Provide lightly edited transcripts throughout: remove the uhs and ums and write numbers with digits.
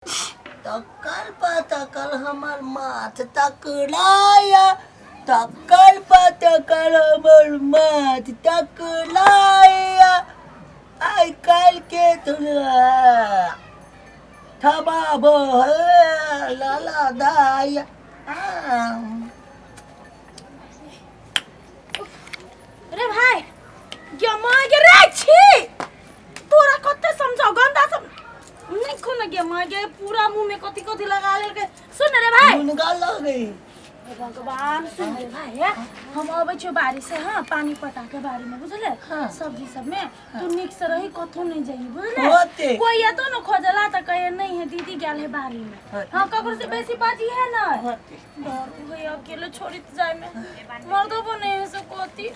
तक्कर पतकल हमर माथ तकलाया, तक्कर पतकल हमर माथ तकलाया। आइ काल्हि के दुनिया थबाब लाला दाया। रे भाई गे माँ गे रे छी, तोरा कते समझाओ गंदा सब नहीं कोनो। गे माँ गे, पूरा मुंह में कथी कथी लगा लेलकै। सुन रे भाई, मुनगा लगे। हे भगवान, सुन रे भाई, हे हम अबै छियो बाड़ी से, हाँ, पानी पटा के बाड़ी में, बुझले? हाँ। सब्जी सब में तू नीक से रही, कथो नहीं जाइए, बुझले? होते। कोई एतो न खोजला त कहे नहीं है, दीदी गेल है बाड़ी में। हाँ, ककरो से बेसी बाजी है ना। होते। डर होइए अकेले छोड़ी त जाय में, मर्दो नहीं है से कथी।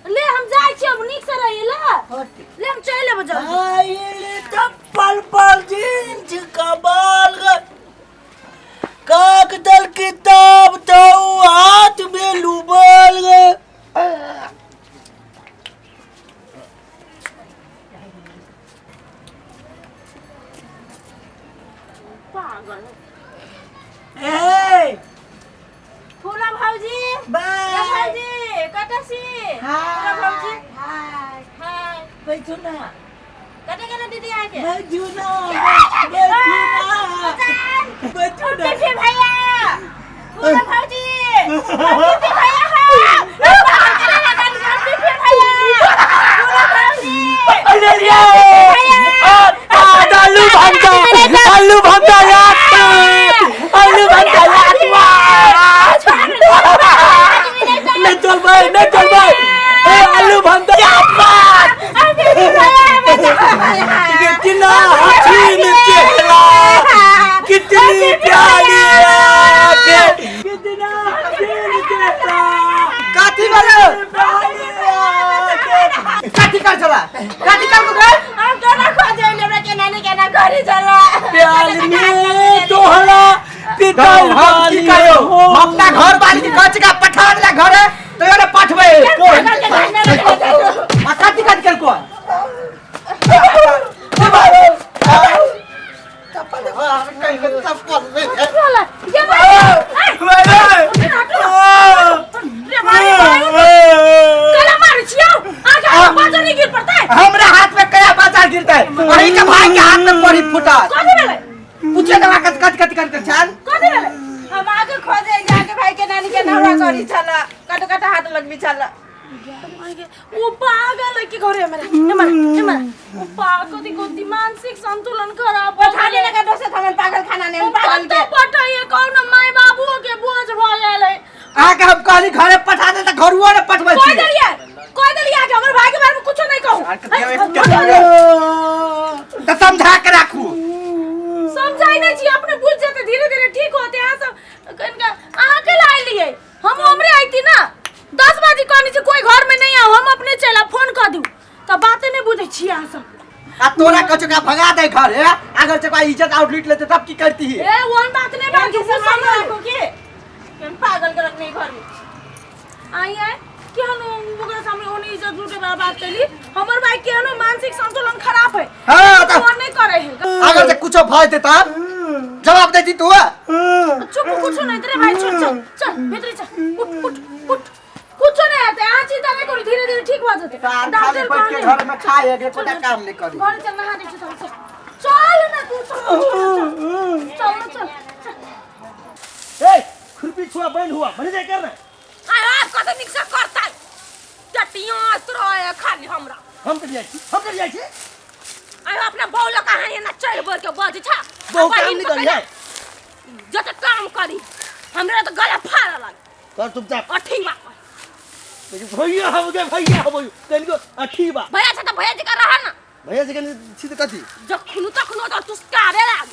ले हम जाइ छी अब, नीक से रही ला। होते। ले हम चलि लेबो जल्दी। आइल चप्पल पर जींस कबाल गए, कागजल किताब तो हाथ में लुबल गए। पागल। ए फूला भौजी। बाय। भौजी, कतऽ छी? फूला भौजी। हाय। हाय। बैठू ना। कतऽ गेलै दीदी अहाँके? बैठू ना, बैठू ना, बैठू ना। पीपी भैया, फूला भौजी, पीपी भैया, हाँ पीपी भैया, फूला भौजी। अरे रे, आलू भंटा, आलू भंटा याद, आलू भंटा याद। नहीं चल भाई, नहीं चल भाई। ए आलू भंटा याद, कितना हसीन चेहरा, कितनी प्यारी आंखें, कितना हसीन चेहरा। काथी वाले काथी कर चला, काथी कर को गए। हम तोरा खोजे हमरा के नानी के ना घरे चला। प्यार में तोहरा पिटल हम की बानी करो हो। अपना घर बाली के कच का पठा देला घरे तो ये पठबे आ काथी काथी कर को। चला ये भाई, रे भाई, कला मारै छियौ आगा बाजार नहीं गिर पड़तै। हमरा हाथ में कया बाजार गिरता है? वही के भाई के हाथ में पड़ी फुटा। कथी भेलै? पूछे दवा कच कच कच कर चाल। कथी भेलै? हम आगे खोजे जाके भाई के नानी के नहरा करी छला, कट कट हाथ लगबी छला। ओ पागल है के घरे हमरा हमरा हमरा ओ पागल कथी मानसिक संतुलन खराब भऽ पठा गेलै। देने का दोस्त हमन पागल खाना ने ओ पागल कतऽ के पठैये कौन माय बाबू के बोझ भऽ गेल है। अहाँके हम कहली घरे पठा दे तऽ घरुओ ने पठबै कोई छी। देलियै, कोई देलियै कि हमर भाई के बारे में कुछो नहीं कहू। तऽ समझा के राखू। समझाई नहीं छी, अपने बुझ जेते, धीरे धीरे ठीक होते। अहाँ सब कनिका अहाँ के लाइ लियै, हम हमरे आइती ना 10 बजे कहनी छी कोई घर में नहीं आओ, हम अपने चल आब, फोन कर दू तऽ बाते नहीं बुझै छी अहाँ सब। आ तोरा कचो का भगा दे घर है, अगर चका इज्जत आउट लूट लेते तब की करती है? ए ओहन बात नहीं बात के समझ राखू के हम पागल के रखने घर में आई आए केहन ओकरा सामने ओने इज्जत लूटे वाला बात कैली। हमर भाई केहनो मानसिक संतुलन खराब है। हाँ, तऽ फोन नहीं करे है। अगर से कुछो भय दे तब जवाब देती तू? चुप, कुछो नहीं तेरे भाई। चल चल चल, भीतरी चल, उठ उठ उठ, कुछो नहीं आते। अहाँ चिंता नहीं करू, धीरे धीरे ठीक भऽ जेतै। खाली डॉक्टर बैठ के कहने घर में खाए के कोटा काम नहीं करी। घर चल, नहा दै छी तोरा। चल चल ना तू, चल चल चल चल चल। ए खुरपी छुआ बंद हुआ बन जाए करना। आय आप कत निक से करतै टटिया रहे खाली हमरा। हम कर जाइ छी, हम कर जाइ छी। आय अपना बौल कहाँ एना चढ़ बढ़ के बज छा। बहु काम नहीं करी है। जत काम करी हमरा तो गला फाड़ लग। कर चुपचाप। अठी बा। भैया हम गए, भैया हम कनिको अठी बा। भैया छ त भैया जी का रहा ना। भैया से कनि छी त कथी जखनु तखनु तो तुस्कारे लाग।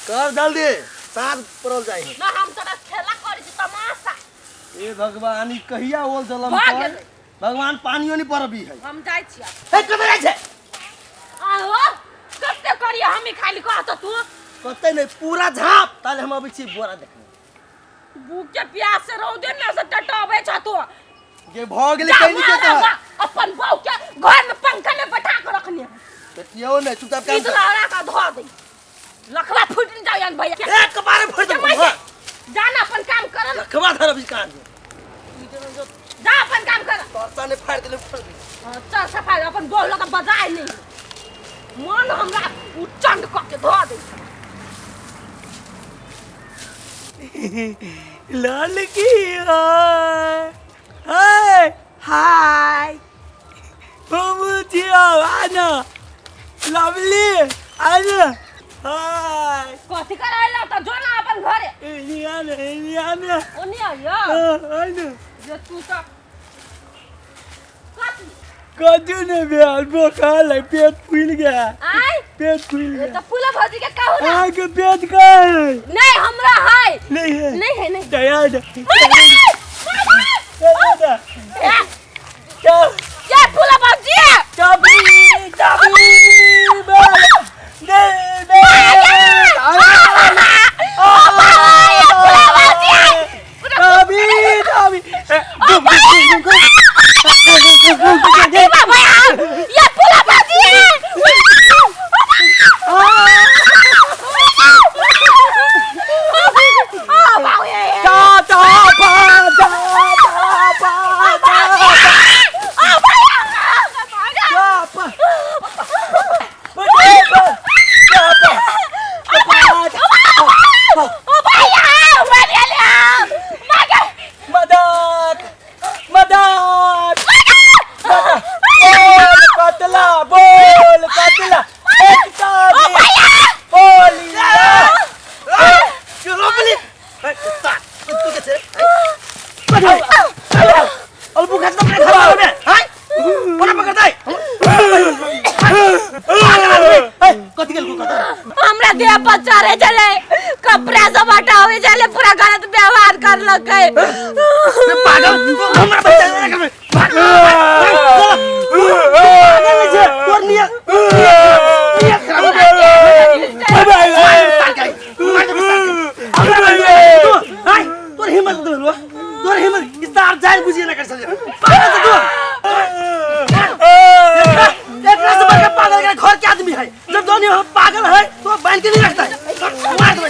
कर जल्दी, साँझ पड़ल जाइ है। ना हम तोरा खेला करी छी तमाशा। ए भगवान, ई कहिया ओल जलम भऽ पर गेलै। भगवान पानियो नहीं परबी है। हम जाइ छी आब। ए कतऽ जाइ छै? आहो कते करिया हम ही खाली कह त तू। कतै नहीं, पूरा झाप ताले हम अबै छी बोरा देखने। भूख के प्यास से रौदे में से टटबै छ तू। जे भऽ गेलै जा कहि के मारा तऽ बा, अपन बहू के घर में पंखा में बैठा के रखने है। बेटियो ने चुपचाप काम ई कर। लहरा का धो दे। लखवा फूट न जाओ यान भैया। एक बार फोड़ दे। जाना अपन काम कर ना। लखवा धर अभी कान में। जा अपन काम कर। तोरसा ने फाड़ देले फोड़ दे। हाँ, चल सफाई अपन गोह लगा बजाय नहीं मन हमरा उचंड क के धो दे। लाल की हाय हाय हाय बाबूजी आना लवली आना हाय कथी कराइला त जो ना अपन घरे एनी आना एनी आना ओनी आइयो आना जे तू त कथी कथी ने भेल बोखार है पेट फूल गया आय पेट फूल ए गया त फूला भौजी के कहू ना आगे पेट का है नहीं हमरा है नहीं है नहीं है नहीं दया दे मर गए दया दे क्या ये फूला भौजी चाबी चाबी दे दे चाबी चाबी गुम गुम गुम ये बाबा ये फूला भौजी चा चा पा चा चा पा चा पा मदद मदद बोल पतला बोल पतला एक चाबी बोलिया चलो बोली कुत्ता कुत्तू के छे अल्बू खास तो अपने घर में हाय कोना पकड़ता है कथी गेल कथी हमरा देह पर चढ़े चले कपड़ा सब हटावे चले पूरा गलत व्यवहार कर लगे पागल हमरा बच्चा नहीं रखबे पागल नहीं छे तोर नियत नियत खराब हो गई मार दे हाय तोर हिम्मत दे लो तोर हिम्मत इस तार जान बुझिए ना कर सके पागल से तू एकरा से बड़का पागल के घर के आदमी है जब दोनों हम पागल है तो बांध के नहीं रखता है मार दे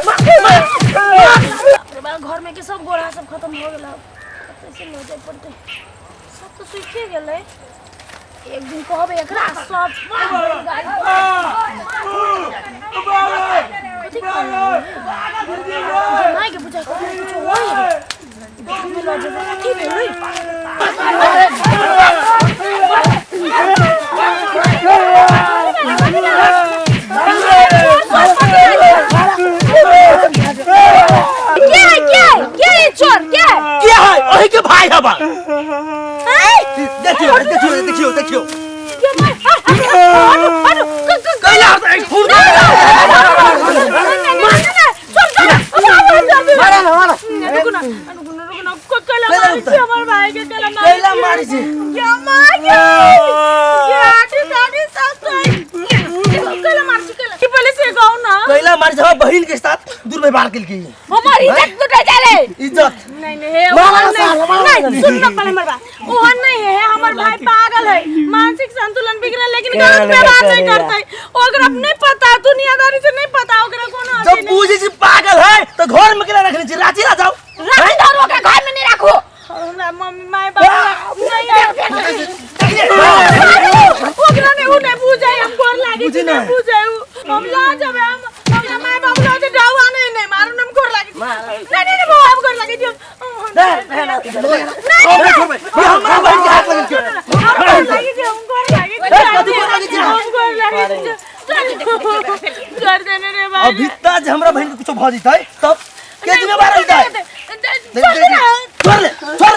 मार मार मार घर में के सब गोड़ा सब खत्म हो गेल कैसे ले जाए पड़ते सब तो सूखे गेलै एक दिन कहबे एकरा सब कथी माय के पूजा करू कुछ होई घर में लऽ जेबै कथी भेलै के है के है के है चोर के है क्या है ओही के भाई हबा हैं देखियो देखियो देखियो देखियो के मार हटो हटो कैला होता है खून मारा ना मारा रुको ना रुको ना रुको ना कैला मारी छी हमर भाई के कैला मारी कैला मारी छी क्या मार के आठी साड़ी सब कैला मार छी कैला की पहले से गाओ ना कैला मारी छी हमर बहिन के साथ दुर्व्यवहार केलकी हमर इज्जत लुटे जाले इज्जत नहीं नहीं हे मारा ओहन साला, मारा नहीं नहीं सुन ना पहले हमर बात ओहन नहीं है हमर भाई पागल है मानसिक संतुलन बिगड़ल लेकिन गलत व्यवहार नहीं करते ओकरा नहीं पता दुनियादारी से नहीं पता ओकरा कोनो अथी जब नहीं पूछे छी पागल है तो घर में केला रखने छी रांची ना जाओ राखी धर ओकरा घर में नहीं राखो हमरा मम्मी my बाप नहीं ओकरा नहीं उ नहीं बुझाई हम गोर लागी छी नहीं बुझाई हम ला जाबे हम हमरा my बाप ला जे डावा नहीं नहीं मारू हम गोर लागी नहीं नहीं नहीं बाबा हम गोर लागी छी नहीं नहीं ये हमरा बहिन के हाथ लगल हम गोर लागी छी हम गोर लागी छी कथी गोर लागी छी? हम गोर लागी छी कर देने रे भाई अभी तक जे हमरा बहिन के कुछो भ जतै तब के जिम्मेवार होतै छोड़ ले छोड़ ले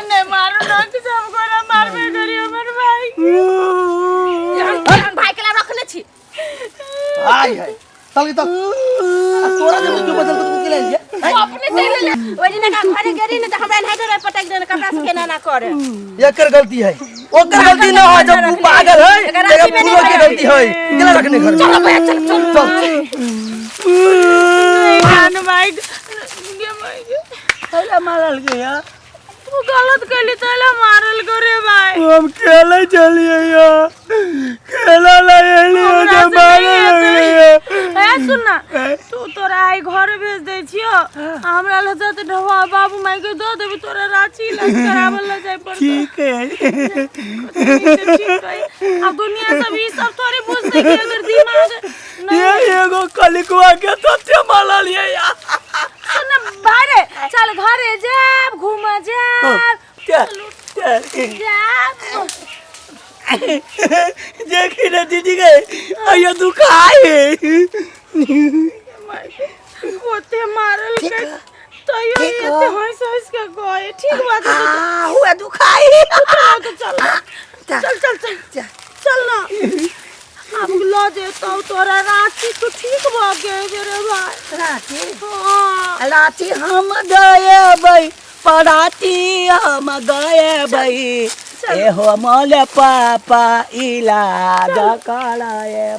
नहीं मारू ना कि हम गोरा मारबे करी हमर भाई भाई के ला रखने छी भाई है चल तक तोरा जे तू बदल के तू के ले लिया अपने चले ले ओहि दिन का घरे गेली ने त हमरा नहाय धोय पटक देने कपड़ा से केना ना करे एकर गलती है ओकर गलती ना है जब तू पागल है एकर तेरा रांची में पूरा नहीं के गलती है केला रखने घर चलो भैया चलो चलो चल जान भाई ये भाई कैला मारल गया तू गलत कैली तैला मारल गो रे भाई। हम खेले चलिए या खेला ला एलियो हमरा जे से मारे नहीं लगले हेतै। ए सुन ना, तू तोरा आई घर भेज दै छियो आ हमरा लग जाते ढवा बाबू माई के दऽ देबी, तोरा रांची इलाज कराबल ल जाय पड़तौ। ठीक है। ठीक है। अब दुनिया सब ई सब थोड़ी बुझतै कि अगर दिमाग नहीं। ये एगो कलिकवा के तते मारल ये यार। सुन ना भाई रे, चल घरे जाब, घूम जाब। चल चल। जाब। देखी ना दीदी गए अयो दुखाए। ओते मारल के तैयो एते हंस हंस के गए। ठीक बात है। आ हुआ दुखाई। तो चल चल चल चल चल ना, अब ल जेतौ तोरा रांची, तू ठीक भऽ गेल रे भाई। रांची? हाँ। रांची हम गए पराती हम गए एहो मोल पापा इलाज कराए।